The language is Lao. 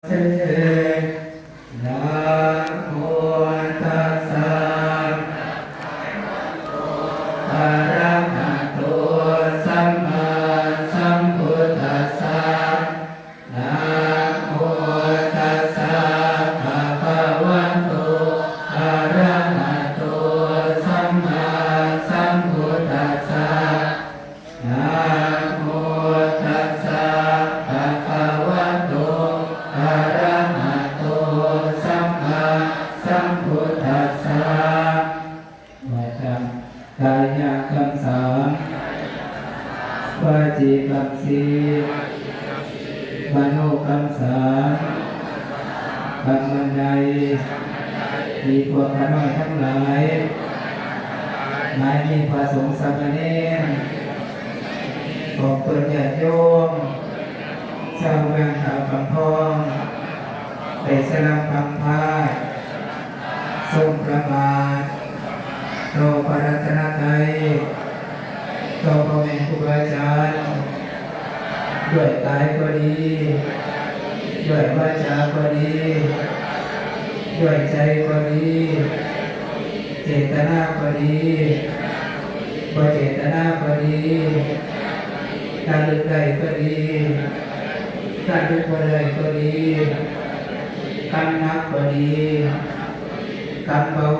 ເສ ນະໂມຕັດສະ ອະລະຫະໂຕ ສຳມາສຳພຸດທັດສະ ນະໂມຕັດສະ ພະຄະວະໂຕ ອະລະຫະໂຕ ສຳມາສຳພຸດທັດສະ ນະໂມຕັດສະ ພະຄະວະໂຕ ອະລະຫະໂຕ ສຳມາສຳພຸດທັດສະ ວ່າຕາມ ກາຍະກຳສາມ ວາຈີກຳສີ່ ມະໂນກຳສາມ ກຳອັນໃດ ທີ່ພວກຂ້ານ້ອຍທັງຫຼາຍ ໝາຍມີພະສົງສາມະເນນ ຂອງຕົນຍາດໂຍມ ຊາວເມືອງທ່າກຳພອງ ໄດ້ສະຫຼາມພັງພາ ສົມປະມາດ ຕໍ່ພະລັດຕະນະໄຕ ຕໍ່ພໍ່ແມ່ຄູບາອາຈານ ດ້ວຍກາຍກໍດີ ດ້ວຍວາຈາກໍດີ ດ້ວຍໃຈກໍດີ ເຈດຕະນາກໍດີ ບໍ່ເຈດຕະນາກໍດີ ລະລຶກໄດ້ກໍດີ ລະລຶກບໍ່ໄດ້ກໍດີ ກຳໜັກກໍດີ ກຳເບົາ